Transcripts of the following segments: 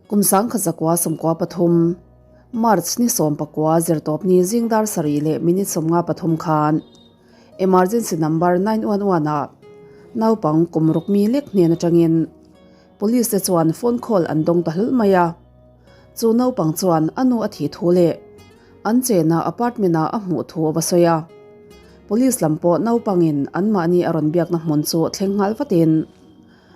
Kum 1993, March ni 19 zirtawpni zing dar sarih leh minute 53 khan emergency number 911 ah naupang kum ruk mi lek hnen atangin police te chuan phone call an dawng ta hlawlh mai a. Chu naupang chuan a nu a thih thu leh an chena apartment ah a hmuh thu a va sawi a. Police lam pawh naupangin anmahni a rawn biakna hmun chu thleng nghal vatin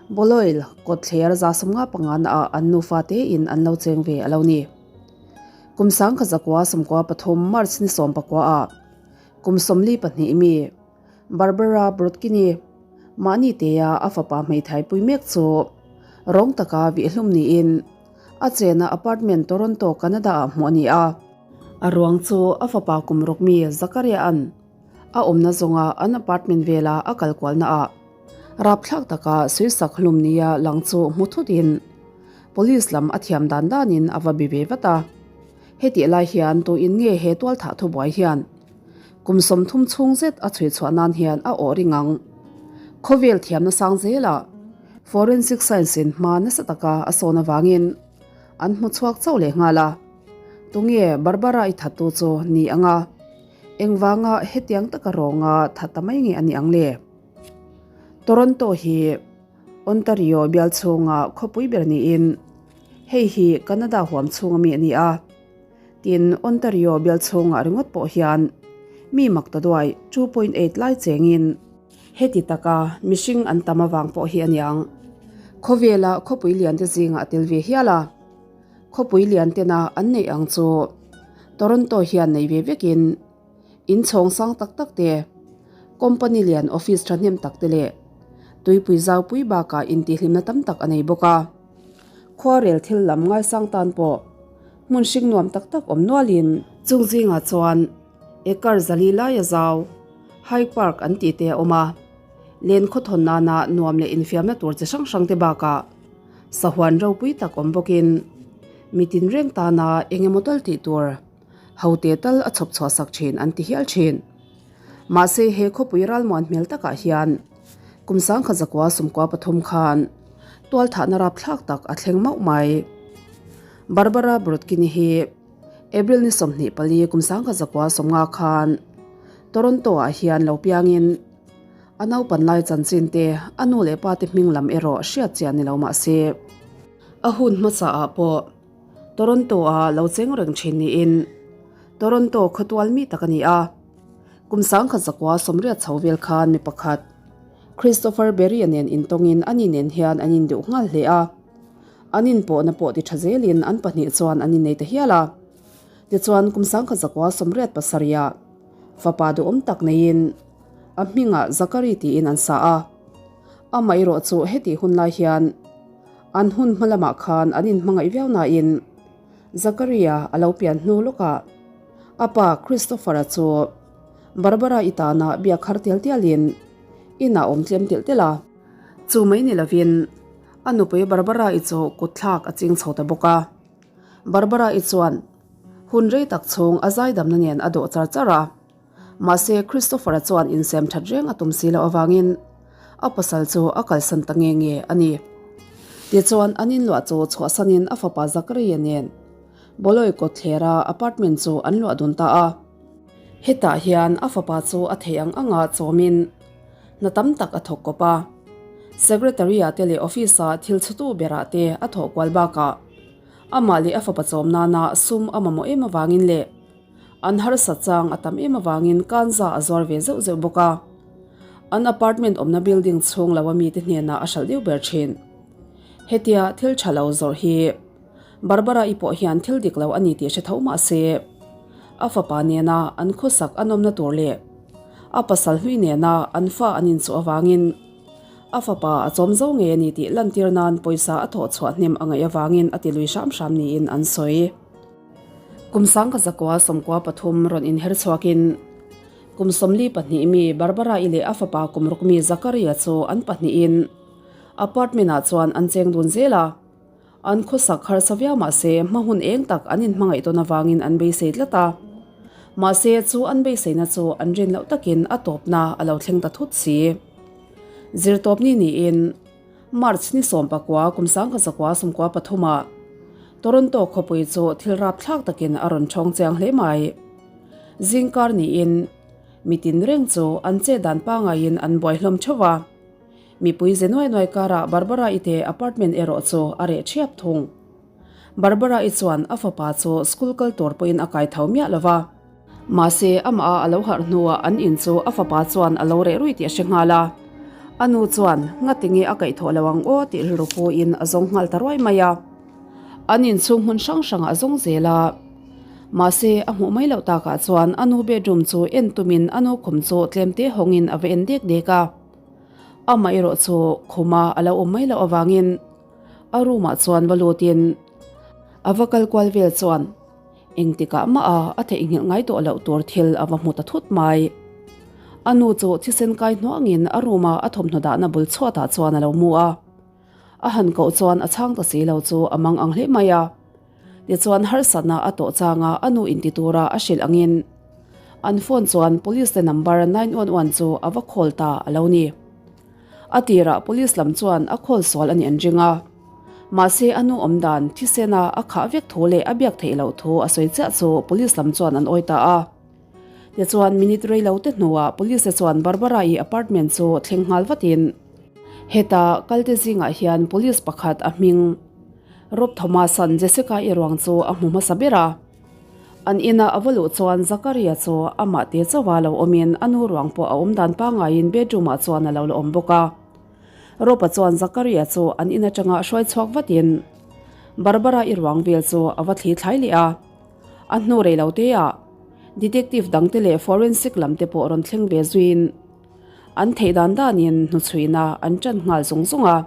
Bawlawil kawtthler 75 naah an nufa tein an lo cheng ve a lo ni. Kum 1993 March ni 19 ah kum 42 mi Barbara Brodkini mahni tea a fapa hmeithai pui mek chu rawng taka vihhlum niin a chena apartment Toronto, Canada ah hmuh a ni a. A ruang chu a fapa kum ruk mi Zachariah-a'n a awmna zawnga an apartment vela a kal kualna ah rapthlak taka suisak hlum nia lang chu hmu thutin police lam a thiam dan danin a va bi ve vat a. Hetih lai hian tuin nge he tualthah thubuai hian kum 30 chhung zet a chhui chhuah nan hian a awh ring ang. Khawvel thiamna sang zelah forensic science in hma nasa taka a sawn avangin an hmu chhuak chauh leh nghal a. Tunge Barbara i thattu chu ni anga engvanga hetiang taka rawnga that ta mai nge a ni ang le? Toronto hi Ontario bial chhunga khawpui ber niin hei hi Canada huam chhunga mi a ni a. Tin, Ontario bial chhungah ringawt pawh hian mi mak ta duai 2.8 lai chengin heti taka mihring an tam avang pawh hi a niang. Khawvela khawpui lian te zingah a tel ve hial a. Khawpui lian tena an neih ang chu Toronto hian nei ve vekin In chhawng sang tak tak te, company lian office thahnem tak te leh tuipui zaupui bakah intihhlimna tam tak a nei bawk a. Khuarel thil lam ngaisang tan pawh hmun hring nuam tak tak awm nualin chung zingah chuan acre zali laia zau Hyde Park an tih te a awm a. Len khawthawn nana nuam leh infiamna tur chi hrang hrang te bakah sahuan ropui tak awm bawkin mitin reng tana eng emaw tal tih tur Hote tal a chhawp chhuah sak thin an ti hial thin. Mahse he khawpui ralmuan hmel takah hian kum 1993 khan tualthahna rapthlak tak a thleng mauh mai. Barbara Brodkini hi April ni 24 kum 1950 khan Toronto ah hian lo piangin a naupan lai chanchin te a nu leh pa te hming lam erawh hriat chian ni lo mahse a hun hmasa ah pawh Toronto a lo cheng reng thin niin Toronto khawtual mi tak a ni a. Kum 1980 chho vel khan mi pakhat Christopher Berry-a nen intawngin ani nen hian an induh nghal hle a. An inpawhna pawh ti tha zelin an pahnih chuan an innei ta hial a. Tichuan kum 1987-ah fapa duhawm tak neiin a hmingah Zachary tiin an sa a. Amaherawh chu hetih hun lai hian An hun hma lamah khan an inhmangaih viau nain Zakaria a lo pian hnu lawkah a pa Christopher-a chu Barbara-i tana biak har tial tialin inah awm tlem telh telh a. Chu mai ni lovin a nupui Barbara-i chu kutthlak a ching chho ta bawk a. Barbara-i chuan hun rei tak chhung a zaidamna nen a dawh char char a. Mahse, Christopher-a chuan insem that reng a tum si loh avangin a pasal chu a kalsan ta nge nge a ni. Tichuan, an inluah chu chhuahsanin a fapa Zachary-a nen Bawlawi kawtthlera apartment chu an luah dun ta a. Hetah hian a fapa chu a theih ang anga chawmin hna tam tak a thawk kawp a. Secretary-a te leh office-a thil chhutu berah te a thawh kual bakah amah leh a fapa chawm nana sum a mamawh em avangin leh An harsa chang a tam em avangin kanza a zuar ve zeuh zeuh bawk a. An apartment awmna building chhung lo a mite hnenah a hralh deuh ber thin. Hetia thil tha lo zawrh hi Barbara-i pawh hian thil dik lo a ni tih hre tho mah se, a fapa nena an khawsak a nawmna tur leh a pasal hlui nena an fa an inchuh avangin a fapa a chawm zo ngei a ni tih lantir nan pawisa a thawh chhuah hnem a ngaih avangin a ti lui hram hram niin an sawi. Kum 1993 rawn inher chhuakin kum 42 mi Barbara-i leh a fapa kum ruk mi Zakaria chu an pahnihin apartment-ah chuan an cheng dun zel a. An khawsak harsa viau mah se hma hun eng tak an inhmangaih tawn avangin an beisei tlat a. Mahse chu an beiseina chu an rin loh takin a tawpna a lo thleng ta thut si. Zirtawpni niin March ni 19 kum 1993-ah. Toronto khawpui chu thil rapthlak takin a rawn ṭhawng chiang hle mai. Zingkar niin mitin reng chu an chet dan pangaiin an buai hlawm ṭheuh a. Mipui ze nuai nuai karah Barbara-i te apartment erawh chu a reh ṭhiap thung. Barbara-i chuan a fapa chu school kal tur pawhin a kai tho miah lo va. Mahse, amah a a lo harh hnuah an in chu a fapa chuan a lo reh rui tih a hre nghal a. A nu chuan, Ngatinge a kaihthawh lo ang aw tih rilru puin a zawng nghal ta ruai mai a. An in chhung hmun hrang hrangah a zawng zel a. Mahse, a hmuh mai loh takah chuan a nu bedroom chu en tumin a nu khum chu tlemte hawngin a va en dek dek a. Amah erawh chu khuma a lo awm mai loh avangin a room ah chuan va lutin a va kal kual vel chuan Engtikah mah a a theihnghilh ngai tawh loh tur thil a va hmu ta thut mai. A nu chu thisen kai hnuangin a room a a thawmhnaw dahna bul chhuatah chuan a lo mu a. A han koh chuan a chhang ta si lo chu a mang ang hle mai a. Tichuan harsatna a tawh changa a nu inti tura a hrilh angin an phone chuan police te number 911 chu a va call ta a lo ni. A tirah police lam chuan a call sual a nih an ring a. Mahse a nu awm dan thisena a khah vek thu leh a biak theih loh thu a sawi chiah chu police lam chuan an awi ta a. Tichuan minute rei lo te hnuah police te chuan Barbara-i apartment chu thleng nghal vatin heta kalte zingah hian police pakhat a hming Rob Thomas-a'n Jessica-i ruang chu a hmu hmasa ber a. An ina a va luh chuan Zakaria chu amah te chauha lo awmin a nu ruang pawh a awm dan pangaiin bedroom-ah chuan a lo la awm bawk a. Ropa chuan Zakaria chu an in atanga hruai chhuak vatin Barbara-i ruang vel chu a va thli thlai leh a. A hnu rei lo teah detective dangte leh forensic lamte pawh rawn thleng ve zuiin an theih dan danin hnuchhuina an ṭan nghal zung zung a.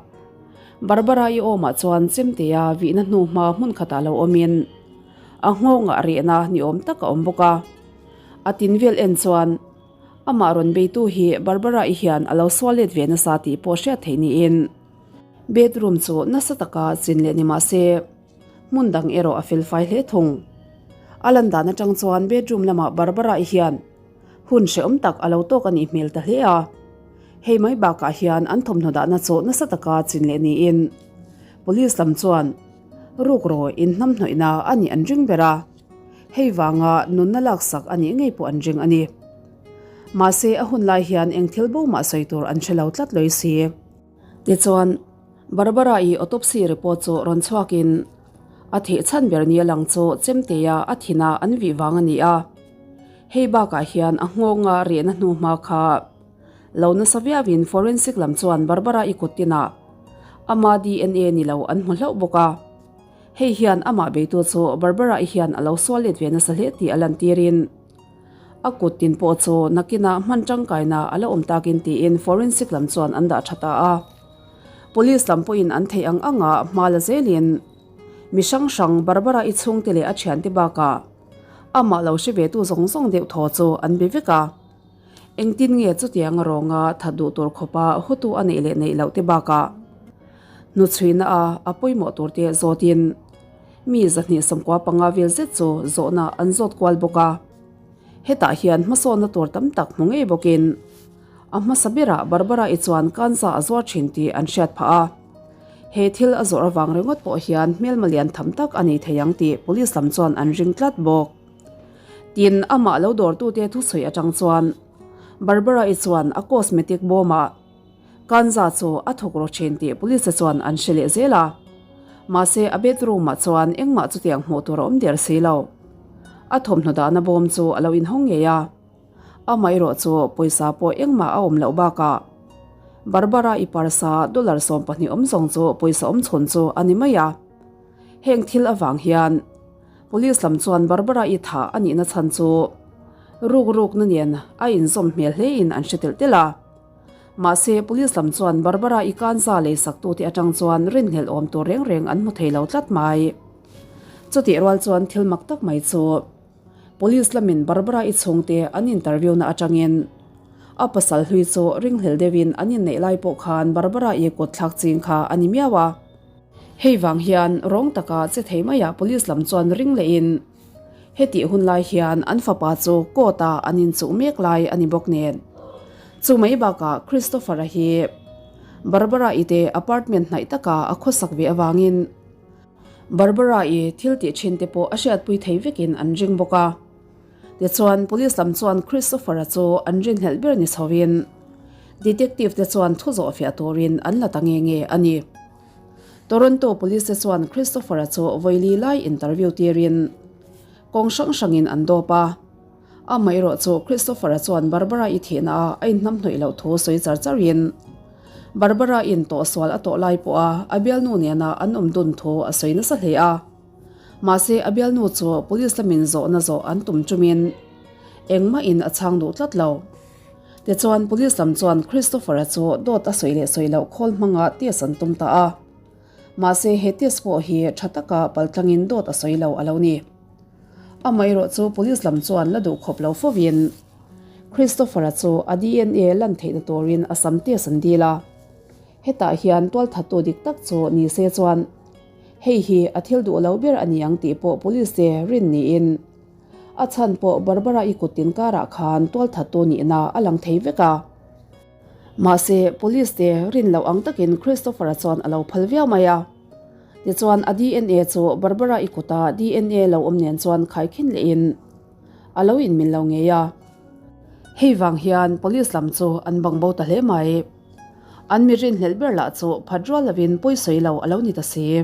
Barbara-i awmah chuan chemtea vihna hnu hma hmun khatah lo awmin a nghawngah rehna ni awm tak a awm bawk a. A tin vel en chuan Amah rawn beitu hi Barbara-i hian a lo sual let ve nasa tih pawh hriat theih niin bedroom chu nasa taka chin leh ni mah se hmun dang erawh a fel fai hle thung. A lan dan atang chuan bedroom lamah Barbara-i hian hun hrehawm tak a lo tawk a nih hmel ta hle a. Hei mai bakah hian an thawmhnaw dahna chu nasa taka chin leh niin police lam chuan rukro inhnamhnawihna a nih an ring ber a. Hei vanga nunna laksak a nih ngei pawh an ring a ni. Mahse a hun lai hian eng thil bo mah sawi tur an hre lo tlat loi si. Tichuan, Barbara-i autopsy report chu rawn chhuakin a thih chhan ber nia lang chu chemtea a thina an vih vang a ni a. Hei bakah hian a nghawnga rehna hnu hma kha lo nasa viauin forensic lam chuan Barbara-i kut tinah ama DNA ni lo an hmu hlauh bawk a. Hei hian amah beitu chu Barbara-i hian a lo sual let ve nasa hle tih a lantirin a kut tin pawh chu nakinah hman tangkaina a la awm takin tiin forensic lam chuan an dah tha ta a. Police lam pawhin an theih ang anga hma la zelin mi hrang hrang Barbara-i chhungte leh a thiante bakah amah lo hre vetu zawng zawng deuh thaw chu an be vek a. Engtin nge chutiang a rawnga that duh tur khawpa hutu a neih leh neih loh te bakah hnuchhuina a a pawimawh tur te zawtin mi 295 vel zet chu zawhna an zawt kual bawk a. Hetah hian hmasawnna tur tam tak hmu ngei bawkin a hmasa berah Barbara-i chuan kanza a zuar thin tih an hriat phah a. He thil a zawrh avang ringawt pawh hian hmelma lian tham tak a nei thei ang tih police lam chuan an ring tlat bawk. Tin, amah lo dawrtute thusawi atang chuan Barbara-i chuan a cosmetic bawmah kanza chu a thawk rawh thin tih police-te chuan an hre leh zel a. Mahse, a bedroom-ah chuan engmah chutiang hmuh tur a awm der si lo. A thawmhnaw dahna bawm chu a lo inhawng ngei a. Amaherawh chu pawisa pawh engmah a awm loh bakah Barbara-i parsa dollar 12 awm zawng chu pawisa awm chhun chu a ni mai a. Heng thil avang hian Police lam chuan Barbara-i thah a nihna chhan chu ruk rukna nen a inzawm hmel hlein an hre telh telh a. Mahse, Police lam chuan Barbara-i kanza leisaktute atang chuan rinhlelh awm tur reng reng an hmu thei lo tlat mai. Chutih rual chuan thil mak tak mai chu Police lamin Barbara-i chhungte an interview na atangin a pasal hlui chu ringhlel deuhin an inneih lai pawh khan Barbara-i kut thlak ching kha a ni miau a. Hei vang hian rawng taka che thei maiah police lam chuan ring lehin hetih hun lai hian an fapa chu court a an inchuh mek lai a ni bawk nen. Chu mai bakah Christopher-a hi Barbara-i te apartment hnaih taka a khawsak ve avangin. Barbara-i thil tih thin te pawh a hriatpui thei vekin an ring bawk a. Tichuan, Police lam chuan Christopher-a chu an rinhlelh ber ni chhoin Detective te chuan thu zawh fiah turin an la ta nge nge a ni. Toronto Police te chuan Christopher-a chu vawili lai interview tirin kawng hrang hrangin an dawp a. Amaherawh chu Christopher-a chuan Barbara-i thihna ah a inhnamhnawih loh thu sawi char charin Barbara-in tawhsual a tawh lai pawha a bialnu nena an awm dun thu a sawi nasa hle a. Mahse a bialnu chu police lamin zawhna zawh an tum chumin engmahin a chhang duh tlat lo. Tichuan police lam chuan Christopher-a chu dawt a sawi leh sawi loh khawl hmanga test an tum ta a. Mahse he test pawh hi tha taka paltlangin dawt a sawi lo a lo ni. Amaherawh chu police lam chuan la duh khawp lo fovin Christopher-a chu a DNA lan theihna turin a sam test an dil a. Hetah hian tualthattu dik tak chu ni se chuan hei hi a thil duh lo ber a ni ang tih pawh police te rin niin a chhan pawh Barbara-i kut tin karah khan tualthattu nihna a lang thei vek a. Mahse police te rin loh ang takin Christopher-a chuan a lo phal viau mai a. Tichuan a DNA chu Barbara-i kuta DNA lo awm nen chuan khaikhin lehin a lo inmil lo ngei a. Hei vang hian police lam chu an bang bo ta hle mai. An mi rinhlelh ber lah chu phat rual lovin pawisawi lo a lo ni ta si.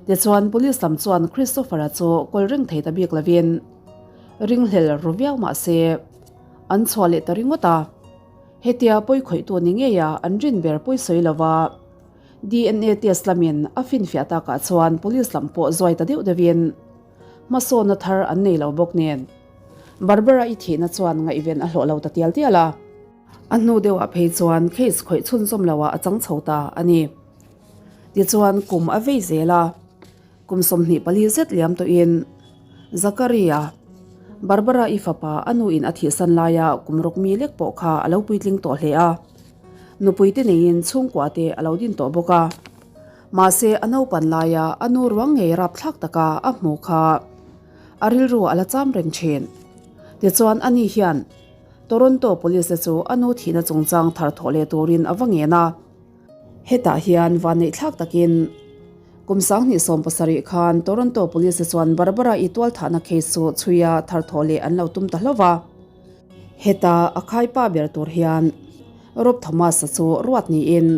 Tichuan police lam chuan Christopher-a chu kawl reng thei ta bik lovin ringhlel ru viau mah se an chhuah leh ta ringawt a. Hetia pawikhawihtu ni ngeia an rin ber pawisawi lova DNA test lamin a finfiah takah chuan police lam pawh zuai ta deuh deuhin hmasawnna thar an nei lo bawk nen Barbara-i thihna chuan ngaihven a hlawh lo ta tial tial a. A hnu deuhah phei chuan case khawih chhunzawm loah a chang chho ta a ni. Tichuan kum a vei zel a, kum 24 zet liam tawhin Zakaria, Barbara-i fapa a nuin a thihsan laia kum ruk mi lek pawh kha a lo puitling tawh hle a. Nupui te neiin chhungkua te a lo din tawh bawk a. Mahse a naupan laia a nu ruang ngei rapthlak taka a hmu kha a rilru a la cham reng thin. Tichuan ani hian Toronto Police te chu a nu thihna chungchang thar thawh leh turin a va ngen a. Hetah hian vanneihthlak takin kum 2017 khan Toronto Police te chuan Barbara-i tualthahna case chu chhuia thar thawh leh an lo tum ta hlauh va. Heta a khaipa ber tur hian Rob Thomas-a chu ruat niin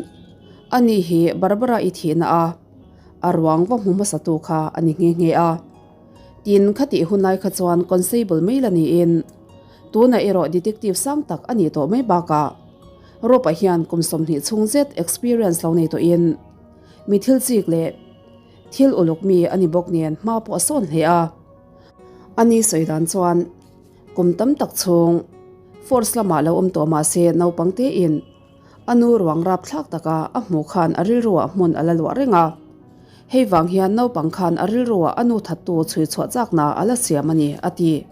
ani hi Barbara-i thihna a a ruang va hmu hmasatu kha a ni nghe nghe a. Tin, khatih hunlai kha chuan Constable mai la niin tunah erawh Detective sang tak a nih tawh mai bakah Rob-a hian kum 20 chhung zet experience lo nei tawhin mi thil chik leh thil uluk mi a ni bawk nen hma pawh a sawn hle a. Ani sawi dan chuan Kum tam tak chhung force lamah lo awm tawh mahse naupang tein a nu ruang rapthlak taka a hmuh khan a rilruah hmun a la luah reng a. Hei vang hian naupang khan a rilruah a nu thattu chhui chhuah chakna a la siam a ni, a ti.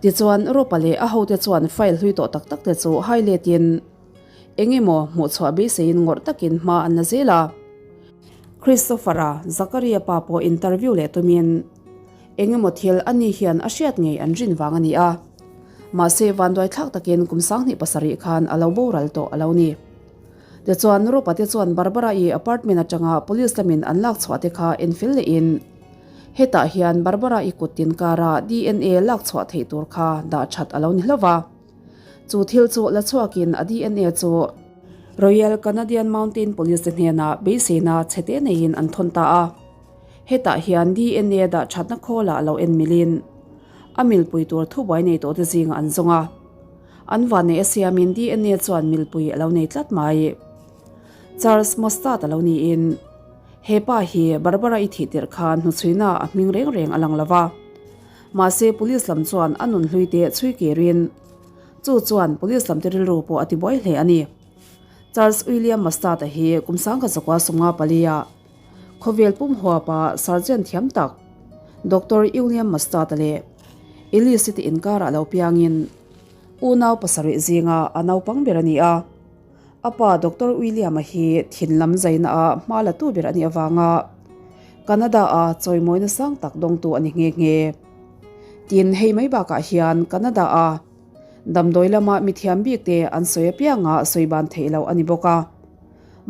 Tichuan Ropa leh a hote chuan file hlui tawh tak tak te chu hai letin eng emaw hmuh chhuah beiseiin ngawrh takin hma an la zel a. Christopher-a, Zakaria pa pawh interview leh tumin Eng emaw thil a ni hian a hriat ngei an rin vang a ni a. Mahse, vanduaithlak takin kum 2007 khan a lo boral tawh a lo ni. Tichuan, Rupa te chuan Barbara-i apartment atanga police lamin an lak chhuah te kha enfel lehin, hetah hian Barbara-i kut tin kara DNA lak chhuah theih tur kha dah that a lo ni hlauh va. Chu thil chu la chhuakin a DNA chu Royal Canadian Mountain Police te hnenah beiseina chhete neiin an thawn ta a. Hetah hian DNA dah thatna khawlah lo en milin a milpui tur thubuai nei tawhte zingah an zawng a. An vanneih a siamin DNA chuan milpui a lo nei tlat mai. Charles Mostad a lo niin he pa hi Barbara-i thih tirh khan hnuchhuina a hming reng reng a lang lo va. Mahse police lam chuan a nun hlui te chhui kirin chu chuan police lamte rilru pawh a tibuai hle a ni. Charles William Mostad-a hi kum 1954-ah Khawvel pum huapa surgeon thiam tak Doctor William Mustard-a leh Elise te inkarah lo piangin unau pasarih zinga a naupang ber a ni a. A pa Doctor William-a hi thin lam zaina-ah hma la tu ber a nih avanga Canada-a chawimawina sang tak dawngtu a ni nghe nghe. Tin, hei mai bakah hian Canada-a damdawi lama mithiam bik te an sawi apianga sawi ban theih loh a ni bawk a.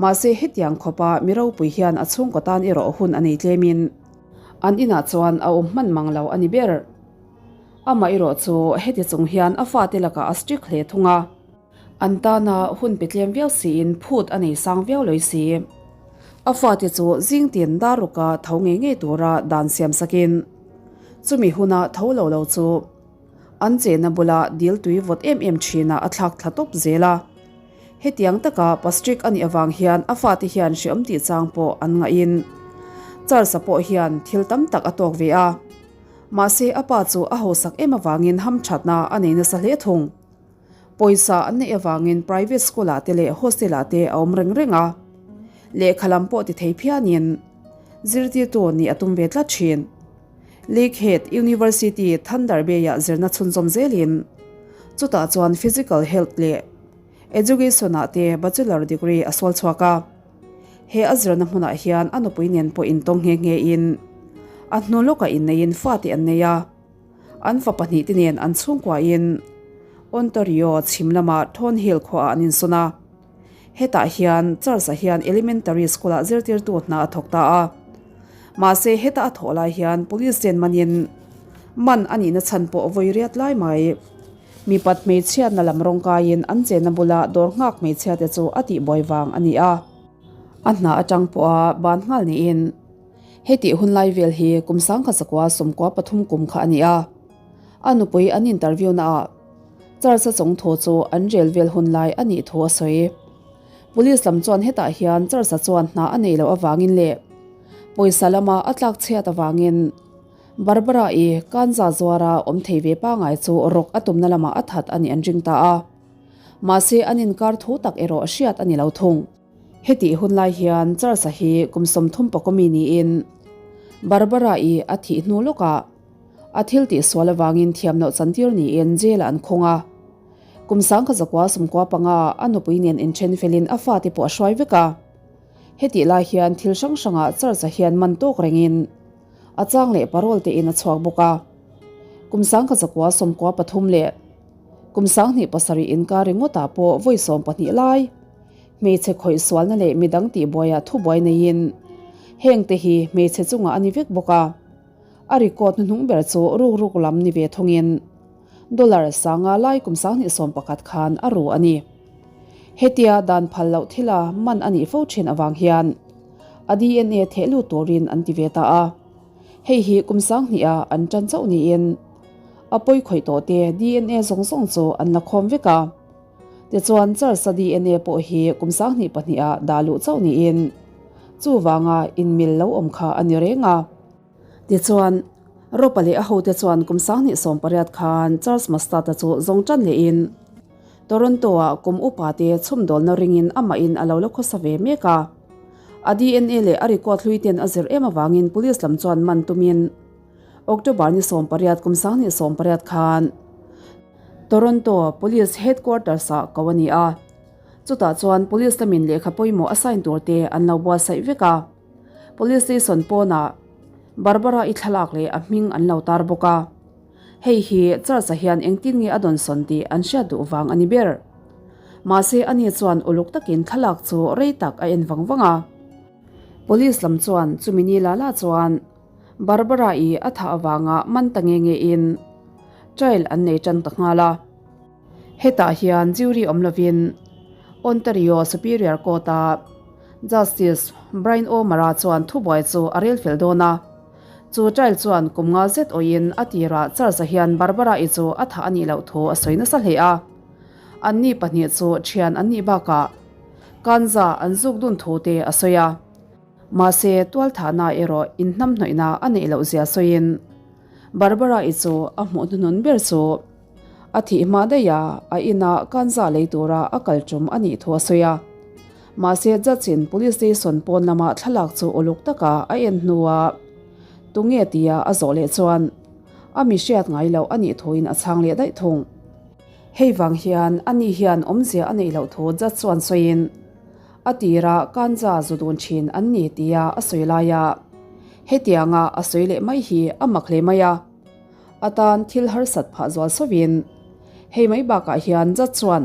Mahse hetiang khawpa mi ropui hian a chhungkaw tan erawh hun a nei tlemin. An inah chuan a awm hman mang lo a ni ber. Amah erawh chu heti chung hian a fate lakah a strict hle thung a. An tana hun pe tlem viau siin phut a nei sang viau loi si. A fate chu zing tin dar ruka tho ngei ngei tura dan siam sakin chumi huna tho lo lo chu an chehna bula dil tui vawt em em thinah a thlak thla tawp zel a. Hetiang taka pa strict a nih avang hian a fate hian hreawm tih chang pawh an ngahin Charles-a pawh hian thil tam tak a tawk ve a. Mahse a pa chu a hausak em avangin hamthatna a nei nasa hle thung. Pawisa an neih avangin private school ah te leh hostel ah te a awm reng reng a, lehkha lam pawh ti thei phianin zirtirtu nih a tum ve tlat thin. Lakehead University Thunder Bay ah zirna chhunzawm zelin chutah chuan Physical Health leh Education ah te Bachelor degree a sual chhuak a. He a zirna hmunah hian a nupui nen pawh intawng nghe nghe in a hnu lawkah inneiin fate an nei a. An fa pahnihte nen an chhungkuain Ontario chhim lama Thornhill khuaah an insawn a. Hetah hian Charles-a hian elementary school-ah zirtirtu hna a thawk ta a. Mahse heta a thawh lai hian police ten manin man a nihna chhan pawh vawi riat lai mai. Mipat hmeichhiatna lam rawng kaiin an chenna bula dawr nghak hmeichhiate chu a tihbuai vang a ni a. A hna atang pawha ban nghal niin Hetih hun lai vel hi kum sangkha sakua 13 kum kha a ni a. A nupui an interview naah Charles-a chung thu chu an rel vel hun lai a nih thu a sawi. Police lam chuan hetah hian Charles-a chuan hna a nei loh avangin leh pawisa lama a tlak chhiat avangin Barbara-i kanza zuara awm thei ve pangai chu rawk a tumna lamah a that a nih an ring ta a. Mahse an inkar thu tak erawh hriat a ni lo thung. Hetih hun lai hian Charles-a hi kum 30 pakawmi niin Barbara-i a thih hnu lawkah a thil tih sual avangin thiam loh chantir niin jail-ah an khawng a. Kum 1995 a nupui nen inthen felin a fate pawh a hruai vek a. Hetih lai hian thil hrang hrangah Charles-a hian man tawk rengin a chang leh parole tein a chhuak bawk a. Kum 1993 leh kum 2007 inkar ringawtah pawh vawi 12 lai Hmeichhe khawih sualna leh midang tihbuaiah thubuai neiin hengte hi hmeichhe chungah a ni vek bawk a, a record hnuhnung ber chu ruk ruk lam ni ve thungin dollar sanga lai kum 2011 khan a ru a ni. Hetia dan phal loh thila man a nih fo thin avang hian a DNA theh lut turin an ti ve ta a, hei hi kum 2000-a an tan chauh niin a pawi khawih tawhte DNA zawng zawng chu an la khawm vek a. Tichuan Charles-a DNA pawh hi kum 2002 ah dah luh chauh niin chuvanga inmil lo awm kha a ni reng a. Tichuan Ropa leh a hote chuan kum 2018 khan Charles Mustard-a chu zawng tan lehin Toronto-ah kum upa te chhumdawlna ringin amahin a lo la khawsa ve mek a. A DNA leh a record hlui ten a zir em avangin police lam chuan man tumin October ni 18 kum 2018 khan Toronto Police Headquarters ah ko a ni a, chutah chuan Police lamin lehkha pawimawh a sign tur te an lo buatsaih vek a. Police Station pawnah Barbara-i thlalak leh a hming an lo tar bawk a. Hei hi Charles-a hian engtin nge a dawnsawn tih an hriat duh vang a ni ber. Mahse ani chuan uluk takin thlalak chu rei tak a en vang vang a. Police lam chuan chumi ni la la chuan Barbara-i a thah avanga man ta nge nge in trial an nei tan ta nghal a. Hetah hian jury awm lovin Ontario Superior Court-a Justice Brian O'Mara chuan thubuai chu a rel fel dawn a. Chu trial chuan kum nga zet awhin a tirah Charles-a hian Barbara-i chu a thah a nih loh thu a sawi nasa hle a. Anni pahnih chu thian an nih bakah kanza an zuk dun thu te a sawi a. Mahse, tualthahna erawh inhnamhnawihna a neih loh zia sawiin Barbara-i chu a hmuh hnuhnun ber chu a thih hma daih a, a inah kanza lei tura a kal tum a nih thu a sawi a. Mahse, judge-in police station pawn lama thlalak chu uluk taka a en hnuah tunge tia a zawh leh chuan a mi hriat ngai loh a nih thuin a chhang leh daih thung. Hei vang hian ani hian awmzia a neih loh thu judge chuan sawiin, A tira kanza zu dun thin an ni tia a sawi lai a, hetianga a sawi leh mai hi a mak hle mai a. A tan thil harsat phah zual sawiin hei mai bakah hian judge chuan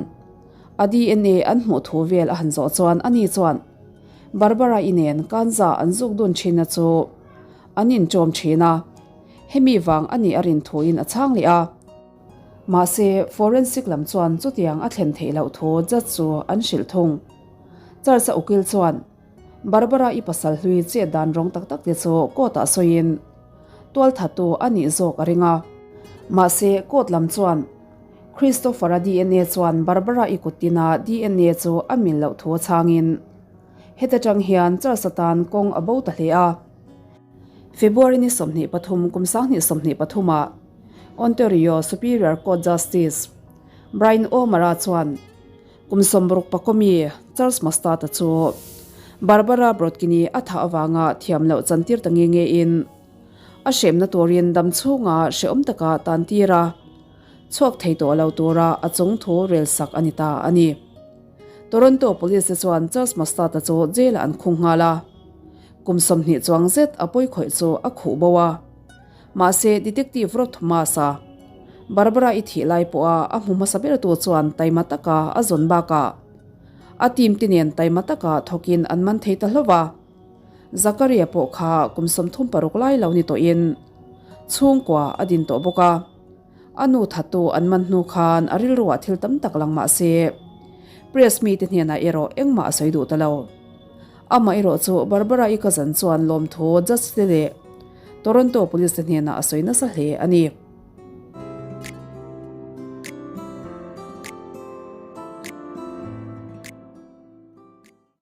a DNA an hmuh thu vel a han zawh chuan ani chuan Barbara-i nen kanza an zuk dun thinna chu. An inṭawm ṭhin a, hemi vang a nih a rin thuin a chhang leh a. Mahse, forensic lam chuan chutiang a thlen theih loh thu judge chu an hrilh thung. Charles-a ukil chuan Barbara-i pasal hlui chet dan rawng tak tak te chu court-ah sawiin tualthatu a nih zawk a ring a. Mahse, court lam chuan Christopher-a dna chuan Barbara-i kuttina dna chu a mil loh thu a chhangin heta tang hian Charles atan kawng a bo ta hle a. February ni 23 kum 2023 ah Ontario Superior Court Justice Brian O'Mara chuan kum 60 pakawmi Charles Mostata chu Barbara Brodkini a thah avanga thiam loh chantir ta nge nge in a hremna turin dam chhunga hrehawm taka tan tir a, chhuak thei tawh lo tura a chung thu rel sak a ni ta a ni. Toronto Police te chuan Charles Mostata chu jail ah an khung nghal a. Kum 20 chuang zet a pawi khawih chu a khuh bo a. Mahse, Detective Rod Thomas-a, Barbara i thih lai pawha a hmu hmasa bertu chuan taima taka a zawn bakah a team te nen taima taka thawkin an man thei ta hlauh a. Zakaria pawh kha kum 36 lai lo ni tawhin chhungkua a din tawh bawk a. A nu thattu an man hnu khan a rilruah thil tam tak lang mah se, press mite hnenah erawh engmah a sawi duh ta lo. Amah erawh chu Barbara-i cousin chuan lawmthu judge te leh Toronto police te hnenah a sawi nasa hle a ni.